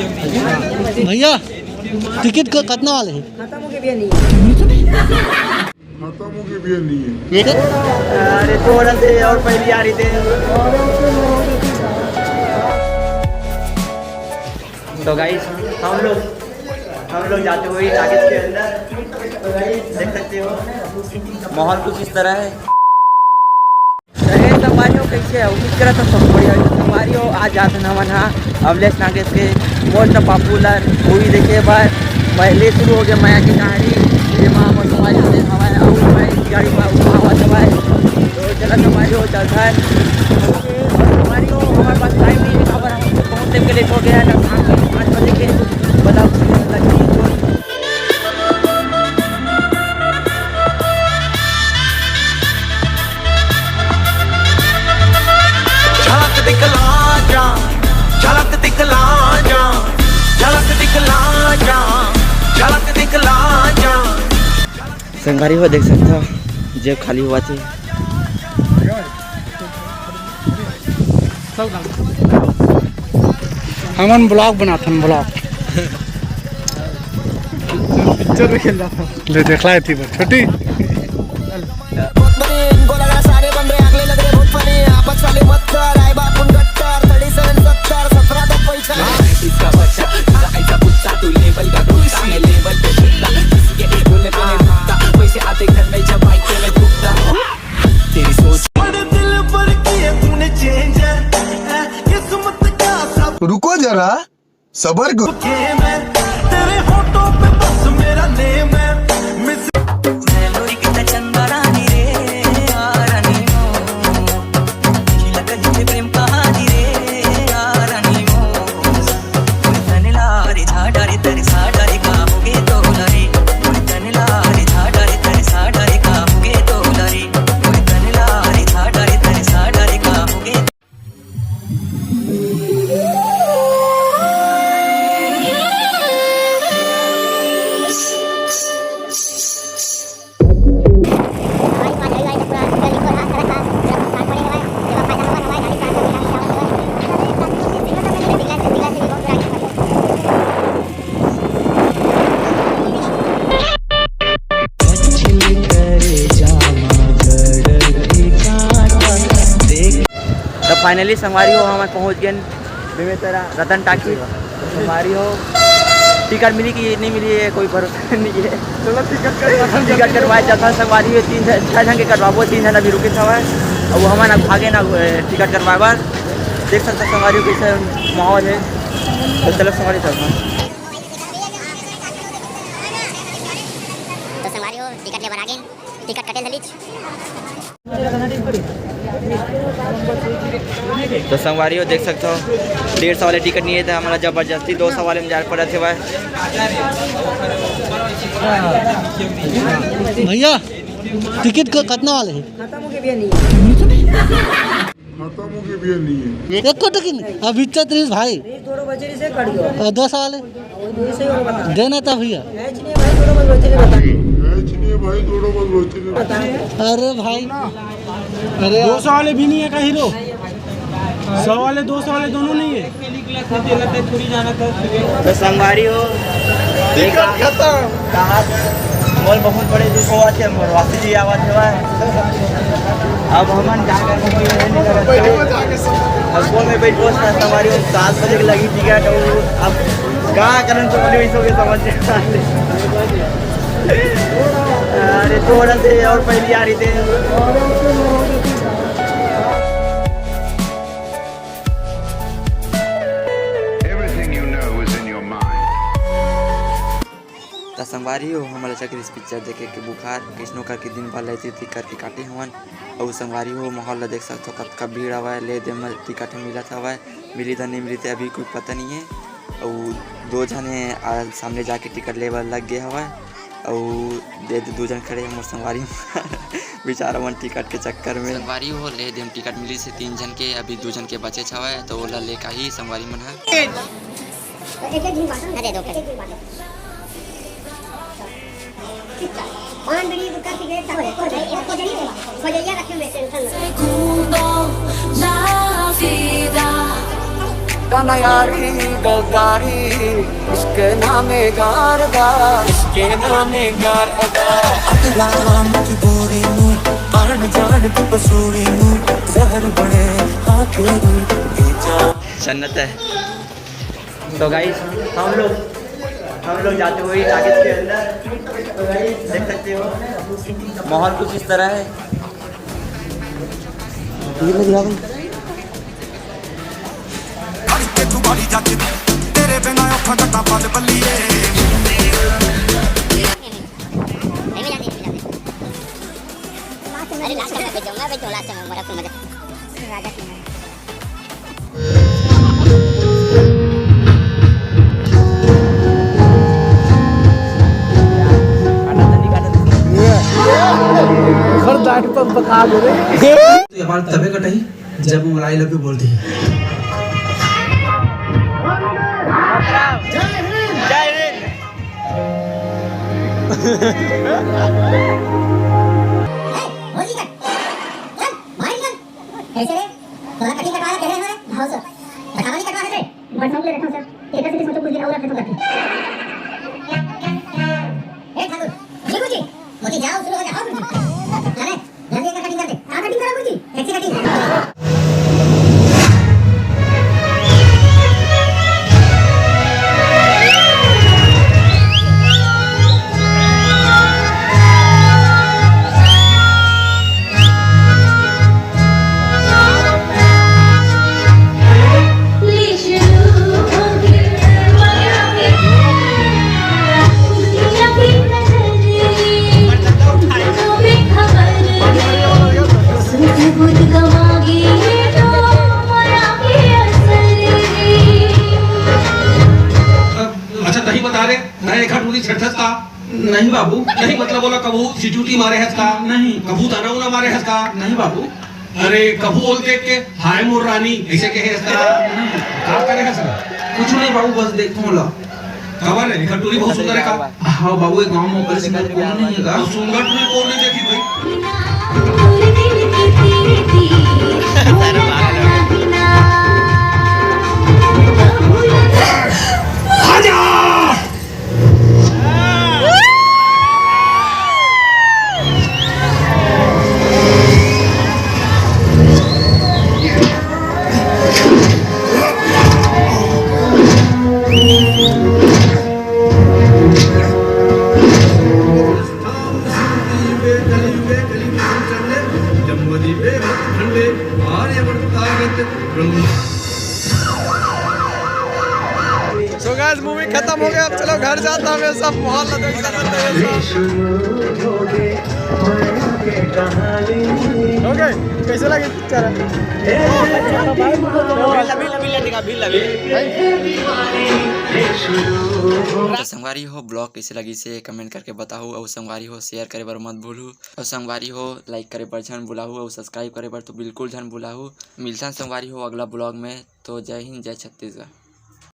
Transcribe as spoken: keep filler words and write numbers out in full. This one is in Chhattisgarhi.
भैया, टिकट क-, कतना वाले हे? खत्म हो गए भैया, नहीं है। खत्म हो गए भैया, नहीं है। अरे, थोड़ा से और पहले आ रही थे। तो गाइस, हम लोग, हम लोग जाते हुए टाकीज के अंदर। तो गाइस, देख सकते हो माहौल कुछ इस तरह है। अरे संगवारी हो, कैसे है? उम्मीद करत हँव सब बढ़िया होही। संगवारी हो, आज जात हन हमन हा अमलेश नागेश के most popular movie देखे बर। पहले शुरू हो गया मया के कहानी, जेमा हमर संगवारी हो देख हवय, अउ मैं इस गाड़ी पर उठा हुआ हवय। तो चला संगवारी हो, चलथन। और संगवारी हो, हमारे पास टाइम नहीं है, काबर हम बहुत टाइम के लेट हो गया है, ना शाम के पाँच बजे के, मतलब, लगी। झलक दिखला जा, झलक दिखला जा, झलक दिखला जा, झलक दिखला जा। संगवारी हो, देख सकथव, जेब खाली होवत हे। हमन vlog बनाथन, vlog। पिक्चर में खेल जाता। ले देख ला एती बर, छोटी। बहुत बड़ी इनको लग रहा सारे बन रहे, अगले लग रहे बहुत funny। आपस वाले मत कर, आए बाप उन गट्टर, thirty seven सत्तर, सत्रह तक पैसा। इसका बच्चा, इसका ऐसा गुस्सा, तू लेवल का कुत्ता, मैं लेवल पे कुत्ता। किसी के बोलने पे नहीं रुकता, पैसे आते घर में जब आए तो मैं दुखता। तेरी सोच। बड़े दिल पर किए तूने change है, किस्मत का सब रुको जरा, सबर करो। game है, तेरे होठों पे बस मेरा name है। Miss मैं लोरी कितना चंदा रानी रे, आ रानी हो। खिला कहीं से प्रेम कहानी रे, आ रानी हो। कोई तने लारी झाड़ा रे, तेरे साड़ा रे, का हो गे तो लारी। कोई तने लारी झाड़ा रे, तेरे साड़ा रे, का हो गे तो लारी। कोई तने लारी झाड़ा रे, तेरे साड़ा रे, का हो गे। तो finally संगवारी हो, हमन पहुंच गेन बेमेतरा रतन टाकी। संगवारी हो, टिकट मिली कि नहीं मिली, ये कोई भरोसा नहीं है। चलो, टिकट कटवा, टिकट कटवाए जाता है संगवारी हो, तीन झन, छह झन के कटवाबो, तीन झन अभी रुके हवय। अब वो हमन अब भागे ना, ए, टिकट कटवाए बर। देख सकता संगवारी हो, कैसे माहौल है। तो चलो संगवारी हो, चलते हैं। तो संगवारी हो, टिकट ले बर आ गेन, टिकट कटे धलीच। तो संगवारी हो, देख सकते हो, डेढ़ सौ वाले टिकट नहीं है, तो हमारा जबरदस्ती दो सौ वाले में जाना पड़ा थे भाई। भैया, टिकट क-, कतना वाले हे? खत्म हो गए भैया, नहीं है। खत्म हो गए भैया, नहीं है। एको टिकट नहीं। अब इज्जत रही भाई। नहीं, थोड़ा बचे रही से कट गया। और दो सौ वाले? वो दो सौ वाले बता। देना था भैया। मैच नहीं है भाई, थोड़ा बहुत बचे रही बता। मैच नहीं है भाई, थोड़ा बहुत बचे रही बता। अरे भाई, अरे दो सौ वाले भी नहीं है का हीरो? सौ वाले, दो सौ वाले दोनों नहीं है। तो संगवारी हो, देखा, कहा, मोर बहुत बड़े दुख होवत हे, मोर वासी जी आवत हे भाई। अब हमन का करबो, कोई नहीं करत हे। अब कौन में बैठबो, संगवारी हो, सात बजे के लगी टिकट, अब का करन, तो बड़े वैसे के समझ नहीं आते। अरे, थोड़ा से और पहले आ रही थे। Everything you know is in your mind. त संगवारी हो, हमन ला चक्र इस पिक्चर देखे के बुखार कइसनो करके दिन भर ले ती करके काटे हवन। अउ संगवारी हो, माहौल ला देख सकथो, कतका भीड़ हवय, ले दे म टिकट ह मिलत हवय, मिली त नइ मिली ते अभी कोई पता नइ हे। अउ दो झन हे, आ, सामने जाके टिकट ले बर लग गे हवय। अउ दे दे दू झन खड़े हे मोर संगवारी हो। बेचारा मन टिकट के चक्कर में। संगवारी हो, ले दे म टिकट मिलिस हे तीन झन के, अभी दू झन के बचेच हवय, त ओला लेके आही संगवारी मन ह। अरे दो कर। पान बीड़ी गुटखा सिगरेट सब है। खोजइया रखे हुए टेंशन में। यारी गद्दारी, इसके नामे गारदा, इसके नामे गारदा। अगला मजबूरी में, आन जान की पसूरी में, जहर बने आंखें। जन्नत है। तो गाइस, हम लोग हम लोग जाते हुए इस आगे के अंदर, तो गाइस देख सकते हो माहौल कुछ इस तरह है। ये लग रहा भाई। तेरे बिना औखा कट्टा पल बल्लिए। नहीं, नहीं, नहीं, नहीं, नहीं। अरे लास्ट में भेजो, मैं भेजो लास्ट में, मेरा फुल मजा। राजा की माँ। खरीदारी तो बता दे रे। ये बात तबे कटाई जब वो आई लव यू बोलती है। जय हिंद। जय हिंद। ए, भौजी का, चल, बाहर निकल। कैसे रे? तोला कटिंग कटवा के रहे हो रे? हाँ सर। कटवा नहीं कटवा है रे? बस हम ले रहता हूँ सर। एक ऐसे सोचो कुछ दिन और रख दे तो करके। ए ठाकुर, जी गुरुजी, मोती जाओ शुरू हो जाओ गुरुजी। अरे, जल्दी एक कटिंग कर दे। क्या कटिंग करो गुरुजी? कैसी कटिंग? अच्छा, तहीं बता रे, मैं एक हाथ उंगली छेड़थस का? नहीं बाबू। नहीं, मतलब, बोला, कभू सिटी उटी मारे हस का? नहीं। कभू ताना उना मारे हस का? नहीं बाबू। अरे, कभू ओल देख के, "हाय मोर रानी," ऐसे कहे हस का? नहीं। का करे हस का? कुछ नहीं बाबू, बस देखो ला। काबर रे, एकर टूरी बहुत सुंदर है का? हाँ बाबू, ये गाँव में ओकर सुंदर कोई नहीं है का? तो सुंदर टूरी कौन नहीं देखी भाई? आजा! So guys, मूवी खत्म हो गया, अब चलो घर जाता हूँ। मैं सब माहौल देख सकते हैं। ओके, कैसे लगे पिक्चर? तो संगवारी हो, ब्लॉग कैसे लगी से कमेंट करके बताहू, और संगवारी हो, शेयर करे बर मत भूलू, और संगवारी हो, लाइक करे बर झन भुलाहू, और सब्सक्राइब करे बर तो बिल्कुल झन भुलाहू। मिलथन संगवारी हो अगला ब्लॉग में। तो जय हिंद, जय छत्तीसगढ़।